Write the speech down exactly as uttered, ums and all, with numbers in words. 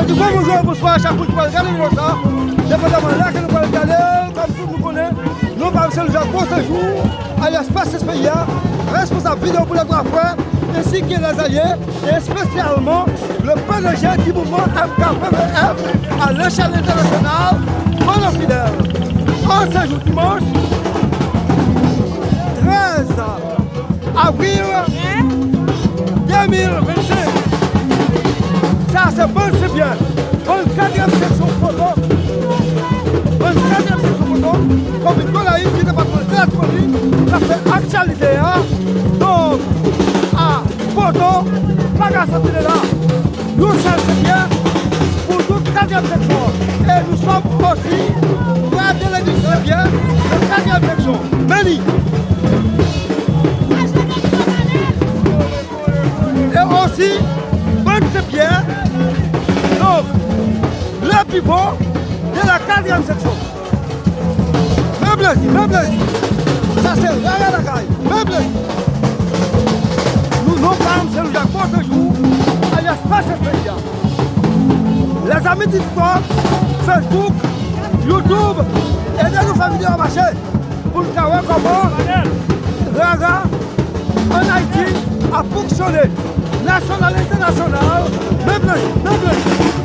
Di bon bonjou, bonswa a chak moun ki pral gade videyo sa, depandaman lè ke nou pral gade l, kòm tout moun konnen, non pa m se Louis Jacques Beauséjour, alyas P S S P I A, responsab videyo pou lè twa frè, ensi ke lèzalye, e espesyalman le P D G du mouvement M K P V F à l'échelle internationale, Manno Fidèl. An se jou dimanch trèz avril de mil vennsenk. Sa se Bann Senpyè, Bann katriyèm seksyon Poto, Bann katriyèm seksyon Poto, komin Gonayiv, ki depatman de Latibonit, k ap fè aktyalite a. Donk, a Poto pa ka soti de la. Yon sèl Senpyè pou tout katriyèm seksyon. Et nous sommes aussi frères de l'église Saint-Pierre de katriyèm seksyon. Meni. Et aussi, Bann Senpyè, donc, le pivot de la katriyèm seksyon. Men plezi, men plezi. Sa se rara lakay. Men plezi. Nou, non pa m se Louis Jacques Beauséjour, alyas P S S P I A. Lèzami TikTok, Facebook, YouTube, ede nou fè videyo a mache pou n ka wè kòman rara ann Ayiti ap fonksyone, nasyonal, entènasyonal. Men plezi, men plezi.